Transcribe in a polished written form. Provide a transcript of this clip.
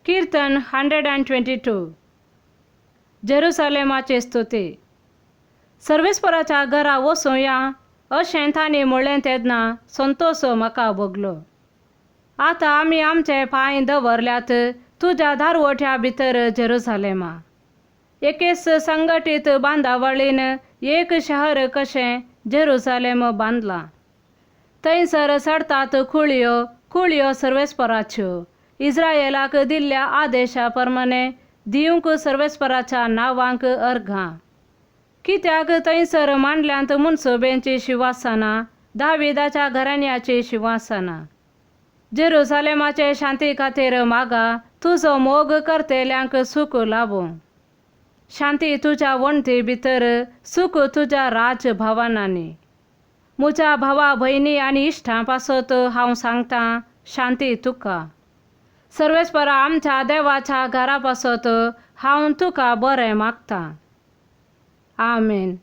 Kirtan 122. जेरुसलेमाची स्तुती. सर्वेस्पराच्या घरा वचुया अशें तांणी म्हणलें तेन्ना संतोश म्हाका भोगलो. आतां आमी आमचे पांय दवरल्यात तुज्या दारवट्या भितर जेरुसलेमा. एकेच संघटीत बांदावळीन एक शहर कशें जेरुसलेम बांदलां. थंयसर चडतात कुळयो कुळयो सर्वेस्पराच्यो इस्रायलाक दिल्ल्या आदेशा प्रमाणे दिवंक सर्वेस्पराच्या नांवांक अर्घां. कित्याक थंयसर मांडल्यांत मनसोबेंची शिंवासनां, दाविदाच्या घराण्याची शिंवासनां. जेरुसलेमाचे शांती खातीर मागा, तुजो मोग करतल्यांक सूख लाबूं. शांती तुज्या वण्टी भितर, सूख तुज्या राजभवनांनी. म्हज्या भावा भयणी आनी इश्टां पासत हांव सांगतां, शांती तुका. सर्वेस्परा आमच्या देवाच्या घरा पासत हांव तुका बरें मागतां. आमेन.